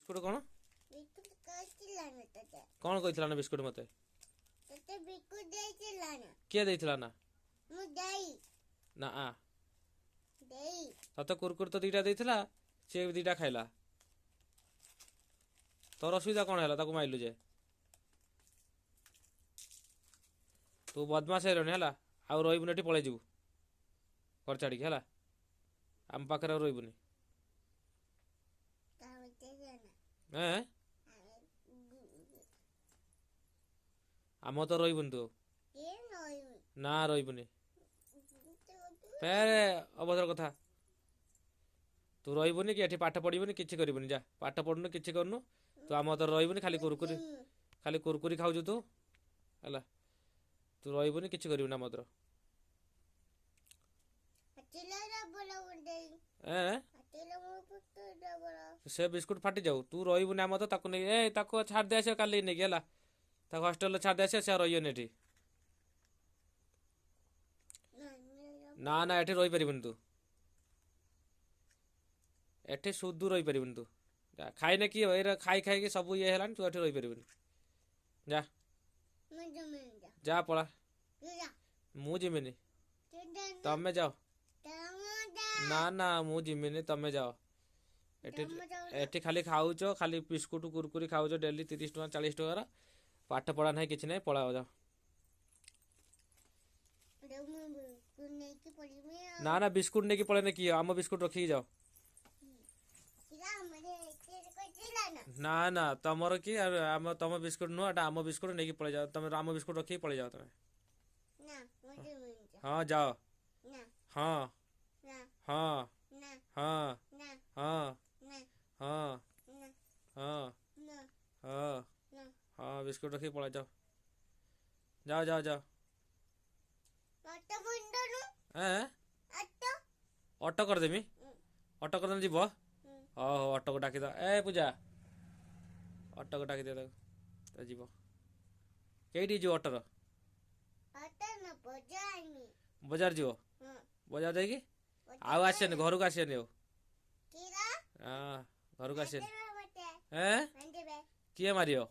Biscuit କ'ଣ କ'ଣ କହିଥିଲା ନା ବିସ୍କୁଟ ମତେ? କିଏ ଦେଇଥିଲା ନା? ନା ଆ ତତେ କୁରକୁରି ତ 2ଟା ଦେଇଥିଲା, ସିଏ ବି 2ଟା ଖାଇଲା। ତୋର ଅସୁବିଧା କ'ଣ ହେଲା ତାକୁ ମାଇଲୁ ଯେ? ତୁ ବଦମାସ ହେଲୁଣି ହେଲା, ଆଉ ରହିବୁନି ଏଠି, ପଳେଇ ଯିବୁ ଘର ଛାଡ଼ିକି ହେଲା, ଆମ ପାଖରେ ଆଉ ରହିବୁନି। ଏଁ ଆମ ତ ରହିବୁନି ତୁ, ନା ରହିବୁନି। ଫେରେ ଅଭଦ୍ର କଥା, ତୁ ରହିବୁନି କି ଏଠି ପାଠ ପଢ଼ିବୁନି, କିଛି କରିବୁନି। ଯା, ପାଠ ପଢ଼ୁନୁ, କିଛି କରୁନୁ, ତୁ ଆମ ତ ରହିବୁନି। ଖାଲି କୁରକୁରି, ଖାଲି କୁରକୁରି ଖାଉଛୁ ତୁ ହେଲା, ତୁ ରହିବୁନି, କିଛି କରିବୁନି ଆମ ତୋର। ସେ ବିସ୍କୁଟ ଫାଟି ଯାଉ, ତୁ ରହିବୁନି ଆମ ତ। ତାକୁ ନେଇ ଏ ତାକୁ ଛାଡ଼ି ଦେଇ ଆସିବ କାଲି ନେଇକି ହେଲା, ତାକୁ ହଷ୍ଟେଲରେ ଛାଡ଼ି ଦେଇ ଆସିବ, ସେ ଆଉ ରହିବନି ଏଠି। ନା ନା, ଏଠି ରହିପାରିବୁନି ତୁ, ଏଠି ସୁଦୁ ରହିପାରିବୁନି ତୁ। ଖାଇନେ କି ଏଇରା ଖାଇ ଖାଇକି ସବୁ ଇଏ ହେଲାଣି, ତୁ ଏଠି ରହିପାରିବୁନି। ଯା ଯା ପଳା। ମୁଁ ଯିମିନି, ତମେ ଯାଅ। ନା ନା, ମୁଁ ଯିମିନି, ତମେ ଯାଅ। ଏଠି ଏଠି ଖାଲି ଖାଉଛ, ଖାଲି ବିସ୍କୁଟ କୁରକୁରି ଖାଉଛ ଡେଲି 30 ଟଙ୍କା 40 ଟଙ୍କାର, ପାଠ ପଢ଼ା ନାହିଁ କିଛି ନାହିଁ, ପଳାଅ ଯାଅ। ନା ନା, ବିସ୍କୁଟ ନେଇକି ପଳେଇନେ କି, ଆମ ବିସ୍କୁଟ ରଖିକି ଯାଅ। ନା ନା, ତମର କି ଆମ ତମ ବିସ୍କୁଟ ନୁହଁ, ଏଟା ଆମ ବିସ୍କୁଟ, ନେଇକି ପଳେଇ ଯାଅ ତମେ, ଆମ ବିସ୍କୁଟ ରଖିକି ପଳେଇ ଯାଅ ତମେ। ହଁ ଯାଅ। ହଁ ହଁ ହଁ ହଁ ହଁ ହଁ ହଁ ହଁ, ବିସ୍କୁଟ ରଖିକି ପଳେଇ ଯାଅ, ଯାଅ ଯାଅ ଯାଅ। ଏଁ ଅଟୋ କରିଦେମି, ଅଟୋ କରିଦେମି, ଯିବ? ହଉ ହଉ, ଅଟୋକୁ ଡାକିଦବା। ଏ ପୂଜା, ଅଟୋକୁ ଡାକିଦିଅ ତାକୁ, ତ ଯିବ। କେଇଠି ଯିବ ଅଟୋର? ବଜାର ଯିବ, ବଜାର ଯାଇକି ଆଉ ଆସିବନି, ଘରକୁ ଆସିବନି ଆଉ। ହଁ, ଘରକୁ ଆସିବନି। ଏଁ କିଏ ମାରିବ?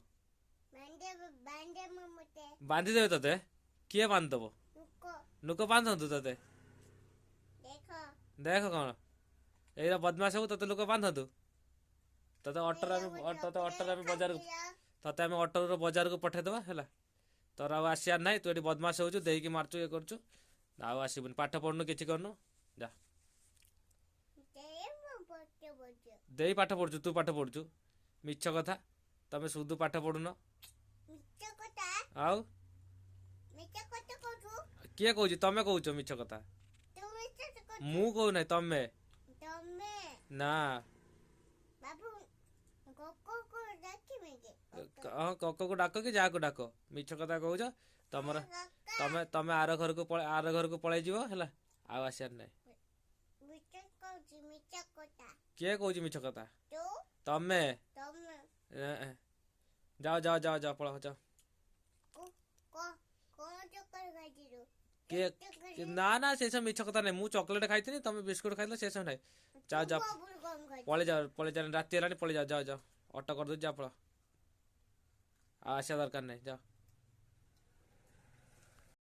ବାନ୍ଧିଦେବେ ତତେ? କିଏ ବାନ୍ଧିଦେବ? ଲୋକ ବାନ୍ଧନ୍ତୁ ତତେ? ଦେଖ କ'ଣ ଏଇରା ବଦମାସ ହବୁ, ତତେ ଲୋକ ବାନ୍ଧନ୍ତୁ? ତତେ ଅଟୋରେ ଆମେ, ତତେ ଅଟୋରେ ଆମେ ବଜାରକୁ, ତତେ ଆମେ ଅଟୋରୁ ବଜାରକୁ ପଠେଇଦେବା ହେଲା। ତୋର ଆଉ ଆସିବାର ନାହିଁ, ତୁ ଏଠି ବଦମାସ ହଉଛୁ, ଦେଇକି ମାରୁଛୁ, ଇଏ କରୁଛୁ, ଆଉ ଆସିବୁନି, ପାଠ ପଢ଼ୁନୁ, କିଛି କରୁନୁ, ଯା। ଦେଇ ପାଠ ପଢୁଛୁ, ତୁ ପାଠ ପଢୁଛୁ? ମିଛ କଥା, ତମେ ସୁଦୁ ପାଠ ପଢୁନ। ଆଉ କିଏ କହୁଛି? ତମେ କହୁଛ ମିଛ କଥା, ମୁଁ କହୁନାହିଁ, ତମେ ନା। ହଁ, କକକୁ ଡାକ କି ଯାହାକୁ ଡାକ, ମିଛ କଥା କହୁଛ ତମର। ତମେ ତମେ ଆର ଘରକୁ, ଆର ଘରକୁ ପଳେଇ ଯିବ ହେଲା, ଆଉ ଆସିବାର ନାହିଁ। କିଏ କହୁଛି ମିଛ କଥା? ତମେ। ଯାଅ ଯାଅ ଯାଅ ଯାଅ, ପଳାଅ ଯାଅ। କିଏ? ନା ନା, ସେସବୁ ମିଛ କଥା ନାହିଁ। ମୁଁ ଚକୋଲେଟ ଖାଇଥିଲି, ତମେ ବିସ୍କୁଟ ଖାଇଥିଲ, ସେସବୁ ନାହିଁ। ଯାଅ ଯାଅ, ପଳେଇ ଯାଅ, ପଳେଇ ଯାଅ, ରାତି ହେଲାଣି, ପଳେଇ ଯାଅ, ଯାଅ ଯାଅ। ଅଟୋ କରିଦେଉଛି, ଯାଅ ପଳାଅ, ଆଉ ଆସିବା ଦରକାର ନାହିଁ, ଯାଅ।